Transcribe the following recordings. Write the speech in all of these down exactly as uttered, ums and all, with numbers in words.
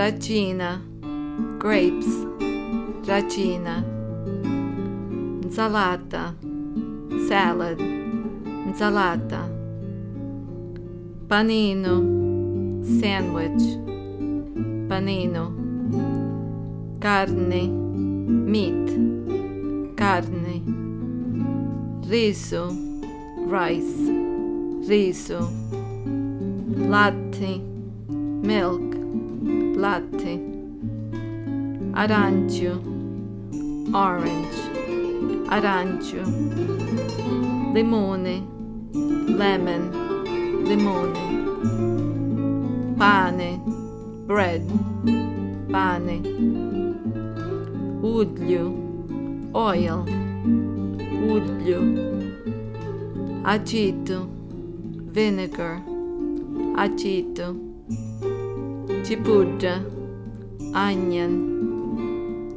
Racina, grapes, racina. Nsalata, salad, nsalata. Paninu, sandwich, paninu. Carni, meat, carni. Risu, rice, risu. Latti, milk, latti. Aranciu, orange, aranciu. Limuni, lemon, limuni. Pani, bread, pani. Ugliu, oil, ugliu. Acitu, vinegar, acitu. Cipudda, onion,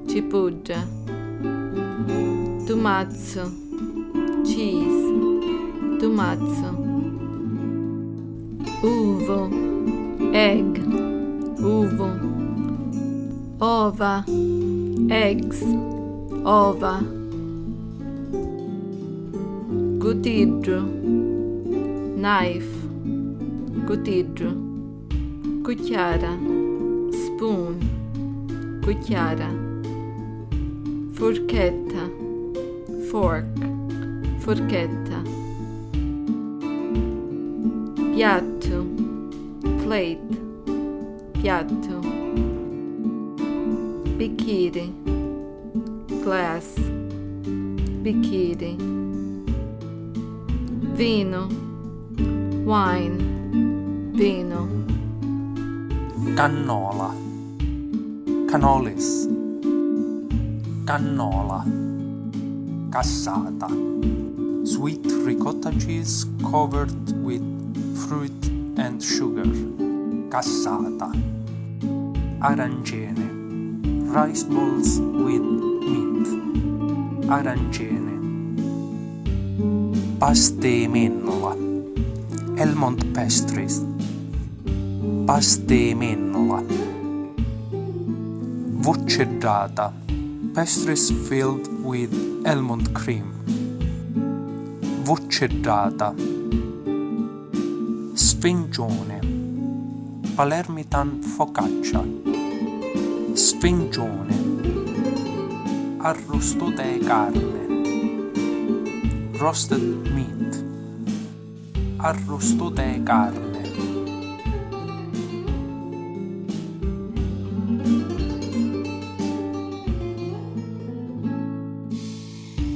cipudda. Tumazzu, cheese, tumazzu. Uvu, egg, uvu. Ova, eggs, ova. Cutiddru, knife, cutiddru. Cucchiara, spoon, cucchiara. Furchetta, fork, furchetta. Piattu, plate, piattu. Bicchiri, glass, bicchiri. Vinu, wine, vinu. Cannola, cannolis. Cannola, cassata. Sweet ricotta cheese covered with fruit and sugar. Cassata. Arancini, rice balls with meat. Arancini. Pasta 'i mennula, almond pastries. Pasta 'i mennula. Vucciddata, pastries filled with almond cream. Vucciddata. Sfinciuni, Palermitan focaccia. Sfinciuni. Arrustuta 'i carni, roasted meat. Arrustuta 'i carni.